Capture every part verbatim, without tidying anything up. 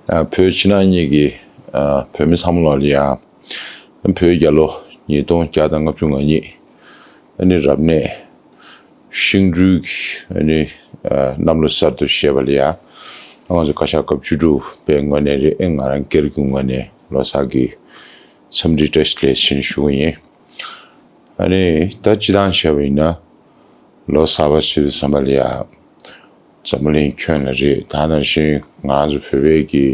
ཨ། བོད་ཕྱི་ནང་གཉིས་ཀྱི་ཨ་བོད་མི་ཚང་མ་ལོག་ལ་ཡ། བོད་རྒྱལ་ལོ་ཉིས་སྟོང་བརྒྱ་དང་ལྔ་བཅུ་ང་གཉིས་ཨ་ནི་རབ་གནས་ཤིང་སྦྲུལ་གྱི་ཨ་ནི་ཨ་གནམ་ལོ་གསར་དུ་བཞད་པ་ལ་ཡ། ང་ཚོ་བཀའ་ཤག་སྐབས་བཅུ་དྲུག་པའི་ངོས་ནས་རེད། ཨེ། ང་རང་སྒེར་གྱི་ངོས་ནས་ལོ་གསར་གྱི་འཚམས་འདྲི་བཀྲ་ཤིས་བདེ་ལེགས་ཞུ་གི་ཡིན། ཨ་ནི་ད་སྤྱིར་བཏང་བྱས་པ་ཡིན་ན། ལོ་གསར་པ་ཟེར་དུས་ཙམ་པ་ལ་ཡ། འཛམ་བུ་གླིང་ཁྱོན་ལ་རེད། ད་ནང་བཞིན་ང་ཚོ་བོད་པའི་གི་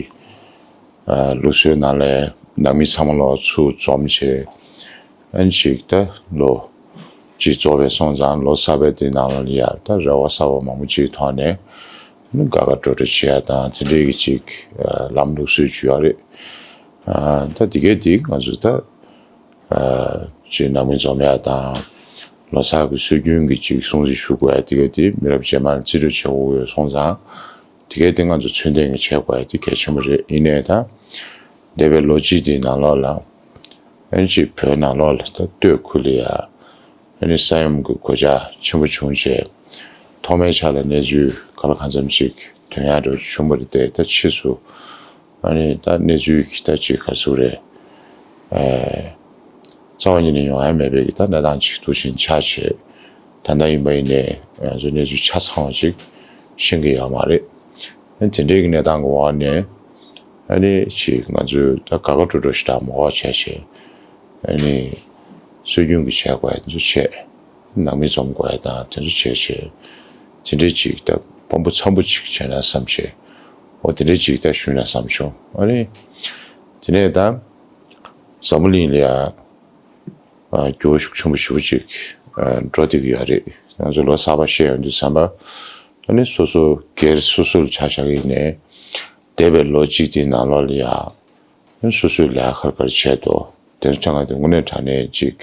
ཨ་ལུགས་སྲོལ་ནང་ལ་ནང་མི་ཚང་མ་ལོག་ཚུར་འཛོམས་བྱས། ཨ་ནི་ཅིག་ད་ལོ་གཅིག་རྫོགས་པའི་སོང་ཙང་ལོ་གསར་པའི་དེ་ནང་ལ་ཡ་ད་རེ་བ་གསར་པ་མང་པོ་ཅིག་ཐོག་ནས་ཨ་ནི་དགའ་དགའ་སྤྲོ་སྤྲོ་བྱེད་ཡ་དང་དེ་འདྲའི་གི་ཅིག་ཨ་ལམ་ལུགས་སྲོལ་ཅིག་ཡོད་རེད། ཨ་ད་དེ་གའི་དེ་ང་ཚོ་ད། ཅིག་ནང་མི་འཛོམས་ཡ་དང་། ལོ་གསར་གྱི་སྲོལ་རྒྱུན་གྱི་ཅིག་སྲུང་བརྩི་ཞུ་དགོས་ཡ་དེ་ག་དེ་མི་རབས་རྗེས་མར་རྩིས་སྤྲོད་བྱེད་དགོས་ཡོད་སོང་ཙང་། དེ་ག་དེ་ང་ཚོ་ཚུལ་ལྡན་གྱི་བྱེད་དགོས་ཡ་དེ་གལ་ཆེན་པོ་རེད། ཡིན་ནའི་ད། འདས་པའི་ལོ་གཅིག་དེའི་ནང་ལོགས་ལ། ཨ་ནི་ཅིག་བོད་ནང་ལོགས་ལ་ད་སྟོད་ཁུལ་ལ་ཡ། ཨ་ནི་ས་ཡོམ་གྱི་གོད་ཆག་ཆེན་པོ་བྱུང་རྗེས། ཐོག་མའི་ཆ་ལ་གནས་ཚུལ་ག་ལ་གང་འཚམ་ཅིག་ཐོན་ཡ་འདྲ་བྱུང་བ་རེད་དེ། ད་ཕྱིས་སུ་ཨ་ནི་ད་གནས་ཚུལ་གྱི་ད་ཅིག་ག་རེ་ཟེར་དགོས་རེད། ཨེ། རྩ་བ་ཉིད་ནས་ཡོང་ཡ་མེད་པའི་གི་ད་གནས་སྟངས་ཅིག་འདུག་བཞིན་ཆགས་བྱས། ད་ལྟ་ཡིན་པ་ཡིན་ནའི་ང་ཚོ་གནས་ཚུལ་ཆ་ཚང་བ་ཅིག་ཤེས་ཀྱི་ཡོད་མ་རེད། ཨ་ནི་དེ་འདྲའི་གི་གནས་སྟངས་ཀྱི་འོག་ནས་ཨ་ནི་ཅིག་ང་ཚོས་ད་དགའ་དགའ་སྤྲོ་སྤྲོ་ཞེ་དྲག་མ་དགོས་བྱས་བྱས། ཨ་ནི་སྲོལ་རྒྱུན་གྱི་བྱེད་སྒོ་དེ་ཚོ་བྱས། ནང་མི་འཛོམས་དགོས་ཡ་དང་དེ་ཚོ་བྱས་བྱས། དེ་འདྲའི་ཅིག་ད་དཔང་པོ་འཚམ་པོ་ཅིག་བྱས་ན་བསམ་བྱས། འོ་དེ་འདྲའི་ཅིག་ད་ཞུས་ན་བསམ་བྱུང་། ཨ་ནི་དེ་ནས་ད་འཛམ་བུ་གླིང་ལ་ཡ་ཨ་འགྱུར་བ་ཤུགས་ཆེན་པོ་ཞེ་པོ་ཅིག་ཨ་འགྲོ་བསྡད་ཀྱི་ཡོད་རེད། ང་ཚོ་ལོ་གསར་པ་བཤད་ཡོང་དུས་ཙམ་པ། ཨ་ནི་སོ་སོ་སྒེར་སོ་སོ་ལ་ཆ་བཞག་གི་ཡིན་ནའི། འདས་པའི་ལོ་གཅིག་དེའི་ནང་ལོགས་ལ་ཡ། ཨ་ནི་སོ་སོའི་ལས་ཀ་ག་རེ་ག་རེ་བྱས་འདུག་དེ་ཚོ་ཆ་ཚང་དེ་དངོས་གནས་དྲང་གནས་ཅིག་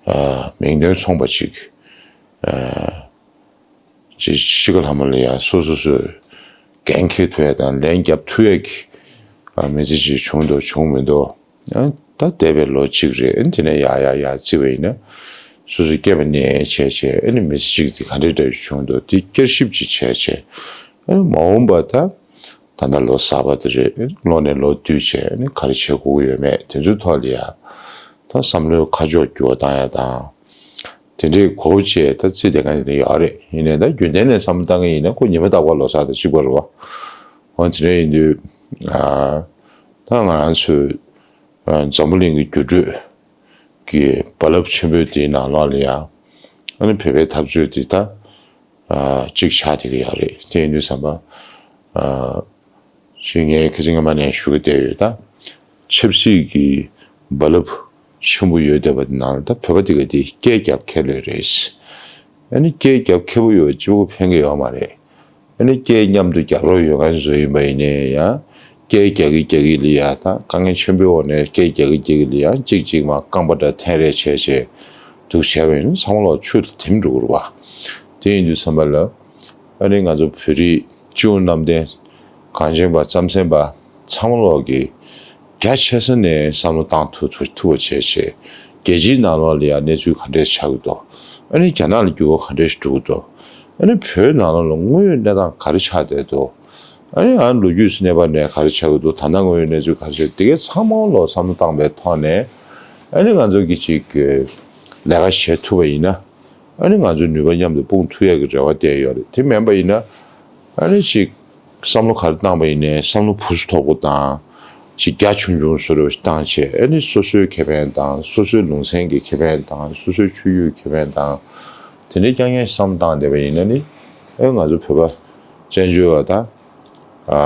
ཨ་མིང་དོན་མཚུངས་པ་ཅིག་ཨ་ཅིག་ཤི་ཁ་ལྷ་མོ་ལ་ཡ་སོ་སོ་སོས་འགན་འཁྱེར་ཐུབ་ཡ་དང་ལན་རྒྱབ་ཐུབ་ཡ་གི་ཨ་མི་ཚེ་ཅིག་བྱུང་འདུག་བྱུང་མི་འདུག་ཨ་ད་འདས་པའི་ལོ་གཅིག་རེད། ཨ་ནི་དེ་ནས་ཡར་ཡར་ཡར་བརྩིས་པ་ཡིན་ན། སོ་སོའི་སྐྱེས་པ་ནས་བྱས་བྱས་ཨ་ནི་མི་ཚེ་གཅིག་དེ་ག་འདྲའི་འདྲ་བྱུང་འདུག་དེ་བསྐྱར་ཞིབ་ཅིག་བྱས་བྱས། ཨ་ནི་མ་འོངས་པ་ད་ད་ལྟ་ལོ་གསར་པ་དེ་རེད། ཨ་ནི་ལོ་ནས་ལོ་བསྡུས་བྱས་ཨ་ནི་ག་རེ་བྱེད་དགོས་ཀྱི་ཡོད་མེད་དེ་ཚོའི་ཐོག་ལ་ཡ། ད་བསམ་བློའི་ཁ་ཕྱོགས་འགྱུར་བ་བཏང་ཡ་དང་། དེ་འདྲའི་གོ་བོ་བཅས་ད་རྩིས་དེ་ག་ནས་ཡོད་རེད། ཡིན་ནའི་ད་རྒྱུན་ལྡན་ནས་བསམ་བློ་བཏང་གི་ཡིན་ན་ཁོ་ཉི་མ་རྟག་པར་ལོ་གསར་དང་གཅིག་པ་རེད་བ། འོ་དེ་འདྲ་ཡིན་དུས་ཨ་ད་ང་རང་ཚོའི་ཨ་འཛམ་བུ་གླིང་གི་འགྱུར་འགྲོས་ཀྱི་རྦ་རླབས་ཆེན་པོའི་དེའི་ནང་ལོགས་ལ་ཡ། ཨ་ནི་བོད་པའི་འཐབ་རྩོད་དེ་ད་ཨ་གཅིག་ཆགས་བསྡད་ཀྱི་ཡོད་རེད། དེ་ཡིན་དུས་ཙམ་པ་ཨ་ཅིག་ངས་ཁ་སང་སྔོན་མ་ནས་ཞུ་གི་བསྡད་ཡོད། ད་ཆབ་སྲིད་ཀྱི་རྦ་རླབས་ཆེན་པོ་ཡོད་བསྡད་པ་དེ་ནང་ལ་ད་བོད་པ་དེ་ག་དེ་སྐད་རྒྱབ་མཁས་ལོས་རེད། ཨ་ནི་སྐད་རྒྱབ་མཁས་པོ་ཡོད་གཅིག་པོ་ཕན་གྱི་ཡོད་མ་རེད། ཨ་ནི་སྐད་མཉམ་དུ་རྒྱག་རོགས་ཡོད་མཁན་ཚོ་ཡིན་པ་ཡིན་ནའི་ཡང་སྐད་རྒྱག་གི་རྒྱག་གི་ལ་ཡ་ད་དཀའ་ངལ་ཆེན་པོའི་འོག་ནས་སྐད་རྒྱག་གི་རྒྱག་གི་ལ་ཡ་གཅིག་གཅིག་མ་རྐང་པ་འདྲ་འཐེན་རེས་བྱས་བྱས་འདུག་བྱས་པ་ཡིན་ན་ཚང་མ་ལོག་ཆུ་དང་དེམ་འགྲོ་གི་རེད་བ། དེ་ཡིན་དུས་ཙམ་པ་ལ་ཨ་ནི་ང་ཚོ་བོད་རིགས་སྤྱི་བོ་གནམ་བསྟན་གངས་ཅན་པ་རྩམ་ཟན་པ་ཚང་མ་ལོག་གི་རྒྱ་ཆེ་ས་ནས་བསམ་བློ་བཏང་ཐུབ་ཐུབ་ཐུབ་པ་བྱས་བྱས། རྒྱལ་སྤྱིའི་ནང་ལོགས་ལ་ཡང་གནས་ཚུལ་ག་འདྲས་ཆགས་ཀྱི་འདུག་ཨ་ནི་རྒྱ་ནག་ལ་འགྱུར་བ་ག་འདྲས་ཤིག་འགྲོ་གི་འདུག་ཨ་ནི་བོད་ནང་ལོགས་ལ་དངོས་ཡོད་གནས་སྟངས་ག་རེ་ཆགས་བསྡད་འདུག་ཨ་ནི་ཨ་ལོ་རྒྱུས་སུ་གནས་པ་ནས་ག་རེ་ཆགས་ཀྱི་འདུག་ད་ལྟ་དངོས་ཡོད་གནས་ཚུལ་ག་རེ་ཆགས། དེ་གའི་ཚང་མ་ལོག་བསམ་བློ་བཏང་པའི་ཐོག་ནས་ཨ་ནི་ང་ཚོ་གི་ཅིག་ལས་ཀ་བྱེད་ཐུབ་པ་ཡིན་ན། ཨ་ནི་ང་ཚོའི་ནུས་པ་མཉམ་དུ་སྤུངས་ཐུབ་ཡག་གི་རེ་བ་བསྡད་ཡོད་རེད། དེ་མིན་པ་ཡིན་ན་ཨ་ནི་ཅིག་བསམ་བློ་ག་རེ་བཏང་པ་ཡིན་ནའི་བསམ་བློ་བུ་སུ་དོག་པོ་དང་། ཅིག་རྒྱ་ཆུང་ཆུང་བཟོ་འདྲ་བོ་ཞིག་བཏང་བྱས། ཨ་ནི་སོ་སོའི་ཁེ་ཕན་དང་སོ་སོའི་ལུང་ཚན་གྱི་ཁེ་ཕན་དང་སོ་སོའི་ཆོས་བརྒྱུད་ཁེ་ཕན་དང་། དེ་འདྲའི་རྐྱང་རྐྱང་ཞིག་བསམ་བཏང་བསྡད་པ་ཡིན་ན་ནི། ཨ་ང་ཚོ་བོད་པ་བཙན་བྱོལ་བ་དང་། ཨ་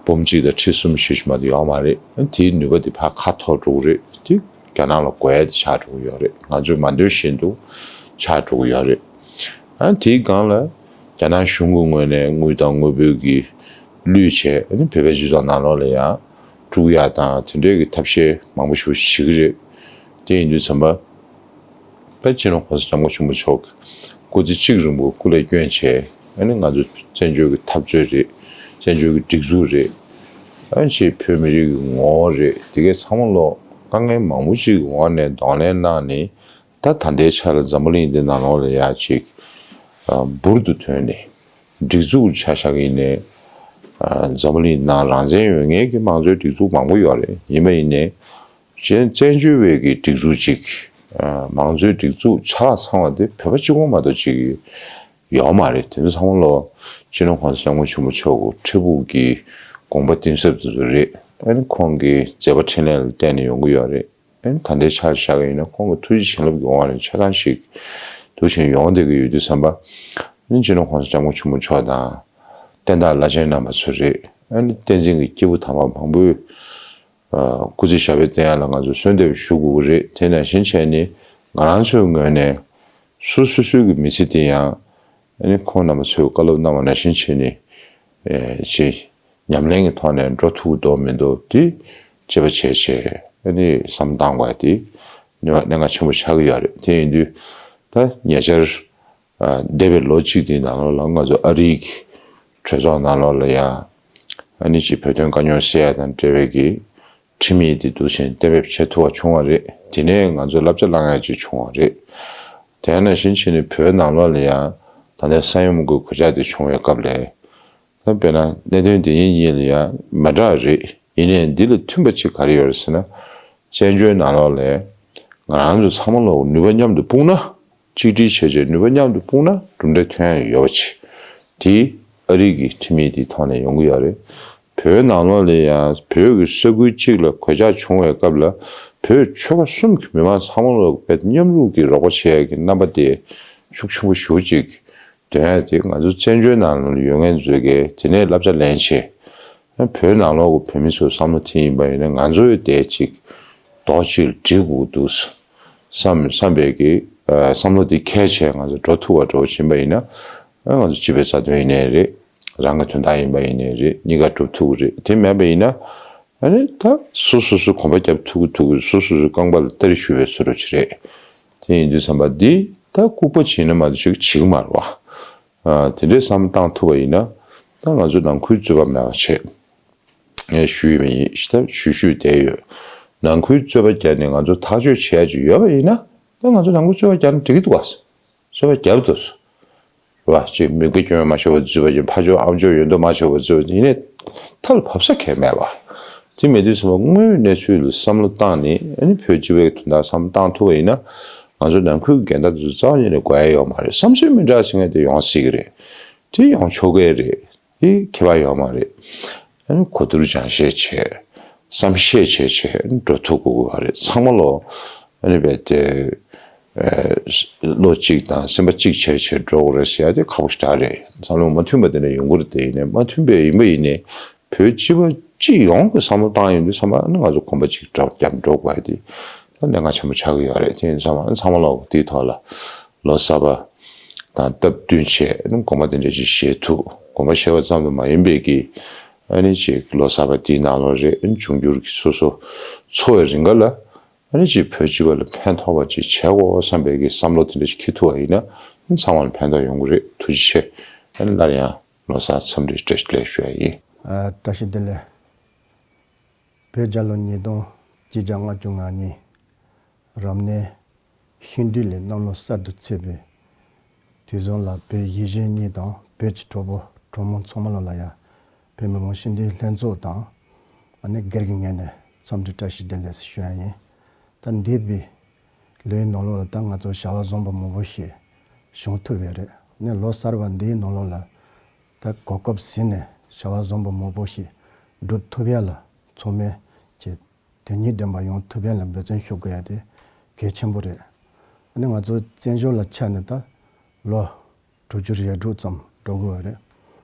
འབུམ་གཅིག་དང་ཁྲི་གསུམ་ཞེ་ཅིག་མ་གཏོགས་ཡོད་མ་རེད། ཨ་དེའི་ནུས་པ་དེ་ཕར་ཁ་འཐོར་འགྲོ་གི་རེད། དེ་རྒྱ་ནག་ལ་དགོས་ཡ་དེ་ཆགས་འགྲོ་གི་ཡོད་རེད། ང་ཚོས་མ་འདོད་བཞིན་དུ་ཆགས་འགྲོ་གི་ཡོད་རེད། ཨ་དེའི་སྒང་ལ་རྒྱ་ནག་གཞུང་གི་ངོས་ནས་དངུལ་དང་དངོས་པོའི་གི་བློས་བྱས། ཨ་ནི་བོད་པའི་སྤྱི་ཚོགས་ནང་ལོགས་ལ་ཡང་དཀྲུག་ཡ་དང་དེ་འདྲའི་གི་ཐབས་ཤེས་མང་པོ་ཞིག་བྱེད་ཀྱི་རེད། དེ་ཡིན་དུས་ཙམ་པ། ད་སྤྱི་ནོར་༸གོང་ས་༸སྐྱབས་མགོན་ཆེན་པོ་མཆོག་གི་སྐུ་ཚེ་གཅིག་རིང་པོ་སྐུ་ལས་བསྐྱོན་བྱས། ཨ་ནི་ང་ཚོ་བཙན་བྱོལ་གྱི་འཐབ་རྩོད་རེད། བཙན་བྱོལ་གྱི་སྒྲིག་འཛུགས་རེད། ཨ་ནི་ཅིག་བོད་མི་རིགས་ཀྱི་ངོ་བོ་རེད། དེ་གའི་ཚང་མ་ལོག་དཀའ་ངལ་མང་པོ་ཅིག་གི་འོག་ནས་གདོང་ལེན་གནང་ནས། ད་ད་ལྟའི་ཆ་ལ་འཛམ་བུ་གླིང་འདི་ནང་ལོགས་ལ་ཡ་ཅིག་ཨ་འབུར་དུ་ཐོན་ནས། སྒྲིག་འཛུགས་ཆ་བཞག་ཡིན་ནའི། འཛམ་བུ་གླིང་ནང་རང་བཙན་ཡོད་མཁན་གྱི་མང་གཙོའི་སྒྲིག་འཛུགས་མང་པོ་ཡོད་རེད། ཡིན་པ་ཡིན་ནའི་གཞན་བཙན་བྱོལ་བའི་གི་སྒྲིག་འཛུགས་ཅིག་མང་གཙོའི་སྒྲིག་འཛུགས་ཆ་ལག་ཚང་བ་དེ་བོད་པ་གཅིག་པོ་མ་གཏོགས་ཅིག་ཡོད་མ་རེད། དེ་ཚོ་ཚང་མ་ལོ་སྤྱི་ནོར་༸གོང་ས་༸སྐྱབས་མགོན་ཆེན་པོ་མཆོག་གི་འཕྲལ་ཕུགས་ཀྱི་དགོངས་པ་གཏིང་ཟབ་དེ་ཚོ་རེད། ཨ་ནི་ཁོང་གི་མཛད་པ་འཕྲིན་ལས་ལ་བརྟེན་ནས་ཡོང་གི་ཡོད་རེད། ཨ་ནི་ད་ལྟའི་ཆར་བཞག་གི་ཡིན་ན་ཁོང་གི་ཐུགས་རྗེ་བྱིན་རླབས་ཀྱི་དབང་ལ་ཆ་ཚང་ཞིག་འདུག་ཅིང་ཡོང་བསྡད་ཀྱི་ཡོད་དུས་ཙམ་པ། ཨ་ནི་སྤྱི་ནོར་༸གོང་ས་༸སྐྱབས་མགོན་ཆེན་པོ་མཆོག་དང་བསྟན་བདག་བླ་ཆེན་རྣམ་པ་ཚོ་རེད། ཨ་ནི་བསྟན་འཛིན་གྱི་སྐྱེས་བུ་དམ་པ་མང་པོས་སྐུ་ཚེ་ཞབས་པད་བརྟན་ཡག་ལ་ང་ཚོས་གསོལ་འདེབས་ཞུ་དགོས་ཀྱི་རེད། དེ་ནང་བཞིན་བྱས་ནས་ང་རང་ཚོའི་ངོས་ནས་སོ་སོ་སོའི་གི་མི་ཚེ་དེ་ཡང་ཨ་ནི་ཁོང་རྣམ་པ་ཚོས་བཀའ་སློབ་གནང་བ་ནང་བཞིན་བྱས་ནས་ཅིག་ཉམས་ལེན་གྱི་ཐོག་ནས་འགྲོ་ཐུབ་འདུག་མི་འདུག་དེ་དཔྱད་པ་བྱས་བྱས་ཨ་ནི་བསམ་བཏང་དགོས་དེ་གནད་འགག་ཆེན་པོ་ཆགས་ཀྱི་ཡོད་རེད། དེ་ཡིན་དུས་ད་ཉེ་ཆར་འདས་པའི་ལོ་གཅིག་དེའི་ནང་ལོགས་ལ་ང་ཚོ་ཨ་རིའི་གི་གྲོས་ཚོགས་ནང་ལོགས་ལ་ཡང་ཨ་ནི་ཅིག་བོད་དོན་དཀའ་རྙོག་སེལ་ཡ་དང་འབྲེལ་བའི་གི་ཁྲིམས་ཡིག་དེ་འདུག་བཞིན་གཏན་འབེབས་བྱེད་ཐུབ་པ་བྱུང་བ་རེད། དེ་ནས་ང་ཚོ་བསླབ་བྱ་བླང་ཡ་ཅིག་བྱུང་བ་རེད། དེ་ནང་བཞིན་བྱས་ནས་བོད་ནང་ལོགས་ལ་ཡང་ད་ལྟའི་ས་ཡོམ་གྱི་གོད་ཆག་དེ་བྱུང་བའི་སྐབས་ལ། ད་དཔེར་ན་གནད་དོན་དེ་གཉིས་གཉིས་ལ་ཡང་མི་འདྲ་རེད། ཡིན་ནའི་འདི་ལ་མཐུན་པ་གཅིག་ག་རེ་ཡོད་རེད་ཟེར་ན། བཙན་བྱོལ་ནང་ལོགས་ལ་ང་རང་ཚོ་ཚང་མ་ལོག་ནུས་པ་མཉམ་དུ་སྤུངས་ན། གཅིག་སྒྲིལ་བྱས་བྱས་ནུས་པ་མཉམ་དུ་སྤུངས་ན་གྲུབ་འབྲས་ཐོན་ཡ་ཡོད་པ་ཅིག་དེ་ཨ་རི་གི་ཁྲིམས་ཡིག་དེའི་ཐོག་ནས་ཡོང་གི་ཡོད་རེད། བོད་ནང་ལོགས་ལ་ཡང་བོད་ཀྱི་ས་ཁུལ་གཅིག་ལ་གོད་ཆག་བྱུང་བའི་སྐབས་ལ་བོད་ཆོལ་ཁ་གསུམ་གྱི་མི་མང་ཚང་མ་ལོག་དཔེ་མཉམ་རུབ་ཀྱིས་རོགས་པ་བྱེད་ཡ་གི་རྣམ་པ་དེ་ཤུགས་ཆེན་པོ་ཞེ་པོ་ཅིག་འདོན་ཡ་དེ་ང་ཚོ་བཙན་བྱོལ་ནང་ལ་ཡོད་མཁན་ཚོས་གི་དེ་ནས་བསླབ་བྱ་ལེན་བྱས། བོད་ནང་ལོགས་ཀྱི་བོད་མི་ཚོའི་བསམ་བློ་དེ་ཡིན་པ་ཡིན་ན་ང་ཚོའི་དེ་ཅིག་རྡོག་གཅིག་ལ་སྒྲིལ་དགོས་འདུག་བསམ་བསམ་པའི་གི་བསམ་བློ་དེ་འཁྱེར་བྱས་ང་ཚོ་འགྲོ་ཐུབ་པ་འདྲ་བོ་ཕྱིན་པ་ཡིན་ན། ང་ཚོ་སྤྱི་པའི་རྩ་དོན་ཡིན་ནའི་རེད། རང་གི་དོན་དག་ཡིན་པ་ཡིན་ནའི་རེད། གཉིས་ཀ་སྒྲུབ་ཐུབ་ཀྱི་རེད། དེ་མེད་པ་ཡིན་ན། ཨ་ནི་ད་སོ་སོ་སོ་གོམ་པ་རྒྱབ་ཐུབ་ཀྱི་ཐུབ་ཀྱི་སོ་སོ་སོའི་རྐང་པ་ལ་སྟ་རེ་གཞུ་བའི་བཟོ་འདྲ་ཅིག་རེད། དེ་ཡིན་དུས་ཙམ་པ་འདི་ད་ལྐུགས་པ་བྱས་ན་མ་གཏོགས་ཅིག་བྱེད་ཀྱི་མ་རེད་བ། ཨ་དེ་འདྲའི་བསམ་བློ་བཏང་ཐུབ་པ་ཡིན་ན། ད་ང་ཚོ་ནང་ཁུལ་རྩོད་པ་མེད་པ་བྱས། ངས་ཞུས་པ་ཡིན། ད་ཞུ་ཞུས་བསྡད་ཡོད། ནང་ཁུལ་རྩོད་པ་བརྒྱབ་ནས་ང་ཚོ་ཐག་གཅོད་བྱེད་ཡ་ཅིག་ཡོད་པ་ཡིན་ན། ད་ང་ཚོ་ནང་ཁུལ་རྩོད་པ་བརྒྱབ་ན་འགྲིག་གི་འདུག་བ། རྩོད་པ་བརྒྱབ་འདུག་རེད་བ། ཅིག་མི་དགེ་སྐྱོན་མ་བྱས་པ་བརྩིས་པ་ཡིན། ཕ་ཆོས་ཨ་མཆོག་ཡོད་མདོག་མ་བྱས་པ་བརྩིས་པ་ཡིན་ནའི་ཐབས་ལ་བབས་ས་གང་ཡང་མེད་པ། དེ་མེད་དུས་ཙམ་པ་དངོས་ཡོད་གནས་ཚུལ་ལ་བསམ་བློ་བཏང་ནས་ཨ་ནི་བོད་སྤྱི་པའི་དོན་དག་བསམ་བློ་བཏང་ཐུབ་པ་ཡིན་ན། ང་ཚོ་ནང་ཁུལ་གྱི་འགལ་ཟླ་དེ་ཚོ་རྩ་བ་ཉིད་ནས་དགོས་ཡ་ཡོད་མ་རེད། བསམ་ཚུལ་མི་འདྲ་ཟེར་མཁན་དེ་ཡོང་སྲིད་ཀྱི་རེད། དེ་ཡོང་ཆོག་གི་རེད། དེ་ཁྱད་པར་ཡོད་མ་རེད། ཨ་ནི་གོ་བསྡུར་སྦྱང་བཤད་བྱས། བསམ་ཤེས་བྱས་བྱས་འགྲོ་ཐུབ་དགོས་ཀྱི་ཡོད་རེད། ཚང་མ་ལོ་ཨ་ནི་རྦད་དེ་ཨ་བློ་གཅིག་དང་སེམས་པ་གཅིག་བྱས་བྱས་འགྲོ་དགོས་རེད་ཟེར་ཡ་དེ་ཁག་པོ་ཞེ་དྲག་རེད། བསམ་བློ་མ་མཐུན་པ་དེ་འདྲ་ཡོང་གི་རེད། དེ་ཡིན་ནའི་མ་མཐུན་པའི་ཡིན་པ་ཡིན་ནའི་བོད་སྤྱི་པ་སྤྱི་ཡོངས་ཀྱི་བསམ་བློ་བཏང་ཡོང་དུས་ཙམ་པ་ཨ་ནི་ང་ཚོ་གོམ་པ་གཅིག་འགྲོ་རྒྱབ་འགྲོ་དགོས་ཡ་དེ་ད་གནད་འགག་ཆེན་པོ་ཆགས་ཀྱི་ཡོད་རེད། དེ་ཡིན་ཙང་ཨ་ནི་ཚང་མ་ལོ་དེའི་ཐོག་ལ་ལོ་གསར་པ་དང་སྟབས་བསྟུན་བྱས་ཨ་ནི་དགོངས་པ་དེ་འདྲ་ཅིག་བཞེས་ཐུབ། དགོངས་པ་བཞེས་པ་ཙམ་དུ་མ་ཡིན་པའི་གི་ཨ་ནི་ཅིག་ལོ་གསར་པ་དེའི་ནང་ལོགས་རེད། ཨ་ནི་འབྱུང་འགྱུར་གྱི་སོ་སོ་འཚོ་བའི་རིང་ག་ལ་ཨ་ནི་ཅིག་བོད་སྤྱི་པ་ལ་ཕན་ཐོགས་པ་ཅིག་བྱེད་དགོས་བསམ་པའི་གི་བསམ་བློ་དེ་འདྲ་ཞིག་འཁྱེར་ཐུབ་པ་ཡིན་ན་ཨ་ནི་ཚང་མ་ལ་ཕན་ཐོགས་ཡོང་གི་རེད། ཐུགས་རྗེ་ཆེ། ཨ་ནི་སླར་ཡང་ལོ་གསར་འཚམས་འདྲི་བཀྲ་ཤིས་བདེ་ལེགས་ཞུ་ཡ་ཡིན། ཨ་བཀྲ་ཤིས་བདེ་ལེགས། བོད་རྒྱལ་ལོ་ཉིས་སྟོང་ཆིག་བརྒྱ་ལྔ་བཅུ་ང་གཉིས། རབ་གནས་ཤིང་སྦྲུལ་ལས་གནམ་ལོ་གསར་དུ་ཚེས་པའི་དུས་བཟང་ལ་བོད་ཡིད་བཞིན་གཉིས་དང་བོད་ཀྱི་གྲོགས་པོ་གྲོགས་མོ་ཚང་མ་ལོ་ལ་ཡང་བོད་མི་མང་སྤྱི་འཐུས་ལྷན་ཚོགས་དང་ཨ་ནི་སྒེར་གྱི་ངོས་ནས་འཚམས་འདྲི་བཀྲ་ཤིས་བདེ་ལེགས་ཞུ་ཡ་ཡིན། ད་འདས་པའི་ལོའི་ནང་ལོགས་ལ་ད་ང་ཚོ་བྱ་བ་བཟང་པོ་མང་པོ་ཞིག་བྱུང་ཐུབ་ཡོད་རེད། ཨ་ནི་ལོ་གསར་པ་འདིའི་ནང་ལོགས་ལ་ད་གོ་སྐབས་ཟིན་ནས་བྱ་བ་བཟང་པོ་མང་པོ་ཞིག་སྒྲུབ་ཐུབ་ཡ་ལ་ཚང་མས་ཀྱི་དོན་སྙིང་ལྡན་པ་ཡོང་ཐུབ་ཡ་ལ་འབད་བརྩོན་ཞུ་དགོས་ཡ་དེ་གལ་ཆེན་པོ་རེད། ཨ་ནི་ང་ཚོ་བཙན་བྱོལ་ལ་ཆ་ནས་ད་ལོ་དྲུག་ཅུ་རེ་དྲུག་ཙམ་འགྲོ་དགོས་པ་རེད།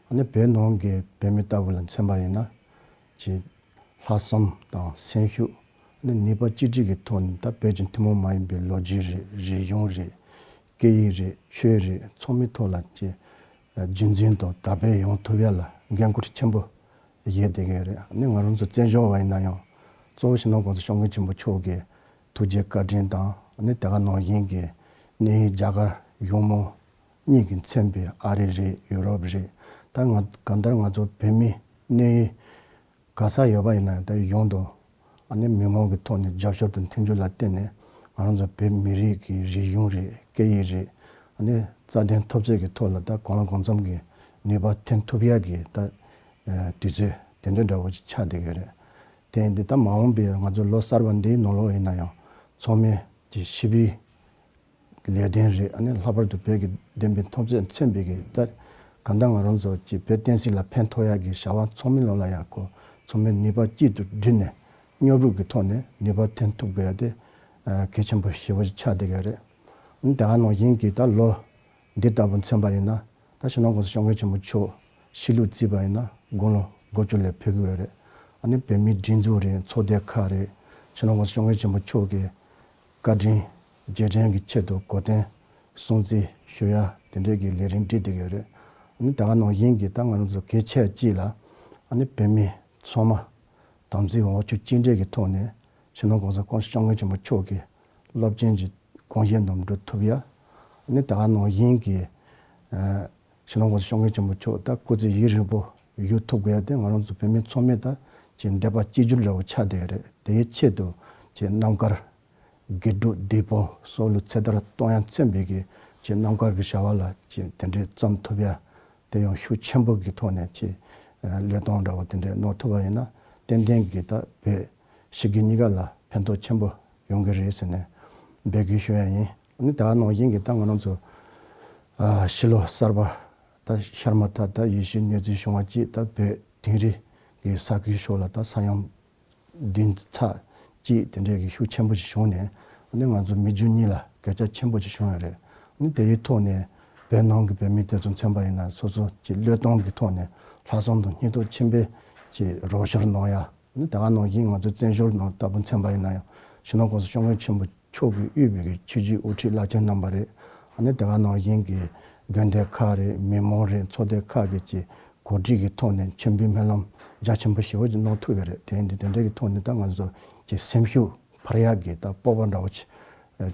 ཨ་ནི་བོད་ནང་གི་བོད་མི་ལྟ་བུ་ལ་མཚོན་པ་ཡིན་ན་ཀྱི་ལྷག་བསམ་དང་སེམས་ཤུགས་ཨ་ནི་ནུས་པ་གཅིག་སྒྲིལ་གྱི་ཐོག་ནས་ད་བོད་ཀྱི་ཐུན་མོང་མ་ཡིན་པའི་ལོ་རྒྱུས་རེད། རིག་གཞུང་རེད། སྐད་ཡིག་རེད། ཆོས་རེད། ཚང་མའི་ཐོག་ལ་ཀྱི་རྒྱུན་འཛིན་དང་དར་སྤེལ་ཡོང་ཐུབ་ཡ་ལ་འགན་ཁུར་ཆེན་པོ་བཞེས་བསྡད་ཀྱི་ཡོད་རེད། ཨ་ནི་ང་རང་ཚོ་བཙན་བྱོལ་བ་ཡིན་ན་ཡང་གཙོ་བོ་སྤྱི་ནོར་༸གོང་ས་༸སྐྱབས་མགོན་ཆེན་པོ་མཆོག་གི་ཐུགས་རྗེ་བཀའ་དྲིན་དང་ཨ་ནི་དེ་ག་ནང་བཞིན་གྱི་གནས་ཡུལ་རྒྱ་གར་གཞུང་མང་གཉིས་ཀྱིས་མཚོན་པའི་ཨ་རི་རེད། ཡུ་རོབ་རེད། ད་ང་གང་ལྟར་ང་ཚོ་བོད་མི་གནས་ཡུལ་ག་ས་ཡོད་པ་ཡིན་ན་ཡང་ད་གཞུང་དང་ཨ་ནི་མི་མང་གི་ཐོག་ནས་རྒྱབ་སྐྱོར་དང་མཐུན་འགྱུར་ལ་བརྟེན་ནས་ང་རང་ཚོ་བོད་མི་རིགས་ཀྱི་རིག་གཞུང་རེད། སྐད་ཡིག་རེད། ཨ་ནི་རྩ་དོན་འཐབ་རྩོད་ཀྱི་ཐོག་ལ་ད་གང་ལ་གང་འཚམ་གྱི་ནུས་པ་ཐོན་ཐུབ་ཡག་གི་ད་ ཨ་དུས་ཚོད་དེ་འདྲ་འདྲ་བོ་ཅིག་ཆགས་བསྡད་ཀྱི་རེད། དེ་ཡིན་དུས་ད་མ་འོངས་པའི་ང་ཚོ་ལོ་གསར་པ་འདིའི་ནང་ལོགས་ཡིན་ན་ཡང་ཚང་མས་ཀྱི་ཞི་བའི་ལས་དོན་རེད། ཨ་ནི་ལྷག་པར་དུ་བོད་ཀྱི་བདེན་པའི་འཐབ་རྩོད་མཚོན་པའི་གི་ད་གང་ལྟར་ང་རང་ཚོ་ཀྱི་བོད་བསྟན་སྲིད་ལ་ཕན་ཐོགས་ཡག་གི་བྱ་བ་ཚང་མའི་ལོགས་ལ་ཡག་གོ། ཚང་མས་ནུས་པ་གཅིག་ཏུ་བསྒྲིལ་ནས་མཉམ་རུབ་ཀྱི་ཐོག་ནས་ནུས་པ་འཐེན་ཐུབ་དགོས་ཡ་དེ་ཨ་གལ་ཆེན་པོ་ཞེ་པོ་ཅིག་ཆགས་བསྡད་ཀྱི་རེད། ཨ་ནི་དེ་ག་ནང་བཞིན་གྱི་ད་ལོ་འདི་ལྟ་བུ་མཚོན་པ་ཡིན་ན། ད་སྤྱི་ནོར་༸གོང་ས་༸སྐྱབས་མགོན་ཆེན་པོ་མཆོག་གཤིས་ལུགས་བརྩིས་པ་ཡིན་ན་དགུང་ལོ་དགུ་བཅུ་ལ་ཕེབས་ཀྱི་ཡོད་རེད། ཨ་ནི་བོད་མིའི་སྒྲིག་འཛུགས་རེད། ཚོགས་སྡེ་ཁག་རེད། སྤྱི་ནོར་༸གོང་ས་༸སྐྱབས་མགོན་ཆེན་པོ་མཆོག་གི་བཀའ་དྲིན་རྗེས་དྲན་གྱི་ཆེད་དུ་གོ་སྟོན་སྲུང་བརྩི་ཞུ་ཡ་དེ་འདྲའི་གི་ལས་རིམ་སྒྲིག་བསྡད་ཀྱི་ཡོད་རེད། ཨ་ནི་དེ་ག་ནང་བཞིན་གྱི་ད་ང་རང་ཚོ་གལ་ཆེ་གཅིག་ལ་ཨ་ནི་བོད་མི་ཚང་མ་དམ་ཚིག་འོ་ཆུ་གཅིག་འདྲེས་ཀྱི་ཐོག་ནས་སྤྱི་ནོར་༸གོང་ས་༸སྐྱབས་མགོན་ཆེན་པོ་མཆོག་གི་སློབ་སྦྱོང་གི་དགོངས་བཞེད་རྣམས་འགྲུབ་ཐུབ་ཡ། ཨ་ནི་དེ་ག་ནང་བཞིན་གྱི་ཨ་སྤྱི་ནོར་༸གོང་ས་༸སྐྱབས་མགོན་ཆེན་པོ་མཆོག་ད་སྐུ་ཚེ་ཡུན་རིང་པོ་ཡོད་ཐུབ་དགོས་ཡ་དེ་ང་རང་ཚོ་བོད་མི་ཚང་མས་ད་ཀྱི་འདོད་པ་གཅིག་གྱུར་འདྲ་བོ་ཆགས་བསྡད་ཡོད་རེད། དེའི་ཆེད་དུ་ཀྱི་རྣམ་དཀར་དགེ་སྒྲུབ་སྡིག་སྤོང་སོགས་ལུ་ཚེ་ཐར་གཏོང་ཡ་མཚོན་པའི་གི་ཀྱི་རྣམ་དཀར་གྱི་བྱ་བ་ལ་ཀྱི་དེ་འདྲའི་བརྩམས་ཐུབ་ཡ་དེ་ཡང་ཤུགས་ཆེན་པོ་གི་ཐོག་ནས་ཀྱི་ཨ་བློས་གཏོང་འདྲ་བོ་དེ་འདྲའི་གནང་ཐུབ་པ་ཡིན་ན་ཏན་ཏན་གྱི་ད་བོད་ཕྱི་རྒྱལ་གཉིས་ཀ་ལ་ཕན་ཐོགས་ཆེན་པོ་ཡོང་གི་རེད་ཟེར་ནས་འབོད་སྐུལ་ཞུ་ཡ་ཡིན། ཨ་ནི་དེ་ག་ནང་བཞིན་གྱི་ད་ང་རང་ཚོ་ཨ་ཕྱི་ལོ་གསར་པ་ད་ཤར་མ་ཐག་ད་ཡིད་བཞིན་ནོར་བུའི་བྱུང་བ་གཅིག་ད་བོད་དིང་རི་གི་ས་ཁུལ་ཕྱོགས་ལ་ད་ས་ཡོམ་བདུན་ཚེག་གཅིག་དེ་འདྲའི་གི་ཤུགས་ཆེན་པོ་ཞིག་བྱུང་ནས་ཨ་ནི་ང་ཚོ་མི་རྒྱུ་གཉིས་ལ་གོད་ཆག་ཆེན་པོ་ཞིག་བྱུང་ཡོད་རེད། ཨ་ནི་དེའི་ཐོག་ནས་བོད་ནང་གི་བོད་མི་དེ་ཚོ་མཚོན་པ་ཡིན་ན་སོ་སོ་ཀྱི་བློས་གཏོང་གི་ཐོག་ནས་ལྷག་བསམ་དང་སྙིང་སྟོབས་ཆེན་པོས་ཀྱི་རོགས་སྐྱོར་གནང་ཡ། ཨ་ནི་དེ་ག་ནང་བཞིན་ང་ཚོ་བཙན་བྱོལ་ནང་ལྟ་བུ་མཚོན་པ་ཡིན་ན་ཡང་སྤྱི་ནོར་༸གོང་ས་༸སྐྱབས་མགོན་ཆེན་པོ་མཆོག་གིས་དབུས་པའི་གི་ཆོས་བརྒྱུད་དབུ་ཁྲིད་བླ་ཆེན་རྣམ་པ་རེད། ཨ་ནི་དེ་ག་ནང་བཞིན་གྱི་དགོན་སྡེ་ཁག་རེད། མི་མང་རེད། ཚོགས་སྡེ་ཁག་གི་ཀྱི་གོ་སྒྲིག་གི་ཐོག་ནས་མཆོད་འབུལ་སྨོན་ལམ་རྒྱ་ཆེན་པོ་ཞེ་པོ་ཅིག་གནང་ཐུབ་ཡོད་རེད། དེ་ཡིན་དུས་དེ་འདྲ་གི་ཐོག་ནས་ད་ང་ཚོ་ཀྱི་སེམས་ཤུགས་འཕར་ཡག་གི་ད་སྤོབས་པ་འདྲ་བོ་ཅིག་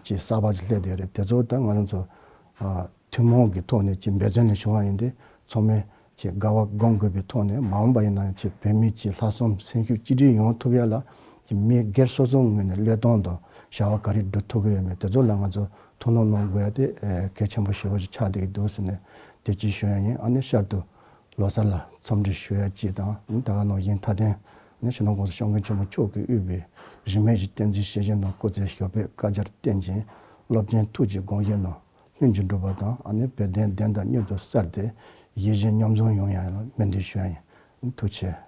ཅིག་གསར་པ་ཅིག་སླེབས་བསྡད་ཡོད་རེད། དེ་ཚོ་ད་ང་རང་ཚོ་ཨ་ཐུན་མོང་གི་ཐོག་ནས་ཀྱི་འབད་བརྩོན་ལས་བྱུང་བ་ཡིན་ཏེ་ཚང་མས་ཀྱི་དགའ་བ་སྒོམ་དགོས་པའི་ཐོག་ནས་མ་འོངས་པ་ཡིན་ན་ཡང་ཀྱི་བོད་མི་ཀྱི་ལྷག་བསམ་སེམས་ཤུགས་གཅིག་སྒྲིལ་ཡོང་ཐུབ་ཡ་ལ་ཀྱི་མི་སྒེར་སོ་སོའི་ངོས་ནས་བློས་གཏོང་དང་བྱ་བ་ག་རེ་སྒྲུབ་ཐུབ་ཀྱི་ཡོད་མེད་དེ་ཚོ་ལ་ང་ཚོ་ཐུགས་སྣང་གནང་དགོས་ཡ་དེ་ཨ་གལ་ཆེན་པོ་ཞེ་པོ་ཅིག་ཆགས་བསྡད་ཀྱི་འདུག་ཟེར་ནས་དེ་ཅིག་ཞུ་ཡ་ཡིན། ཨ་ནི་ཤར་དུ་ལོ་གསར་ལ་འཚམས་འདྲི་ཞུ་ཡ་གཅིག་དང་ཨ་ནི་ད་ག་ནང་བཞིན་མཐའ་དོན་ཨ་ནི་སྤྱི་ནོར་༸གོང་ས་༸སྐྱབས་མགོན་ཆེན་པོ་མཆོག་གིས་དབུས་པའི་རིས་མེད་ཀྱི་བསྟན་འཛིན་སྐྱེས་ཆེན་རྣམས་སྐུ་ཚེ་ཞབས་པད་བསྐལ་བརྒྱར་བརྟན་ཅིང་བློ་ཅན་ཐུགས་ཀྱི་དགོངས་བཞེད་རྣམས་ལྷུན་གྱིས་འགྲུབ་པ་དང་ཨ་ནི་བོད་དོན་བདེན་དང་མྱུར་དུ་གསལ་ཏེ་ཡིད་བཞིན་མཉམ་བཟུང་ཡོང་ཡ་ལ་སྨོན་འདུན་ཞུ་ཡ་ཡིན། ཐུགས་རྗེ་ཆེ།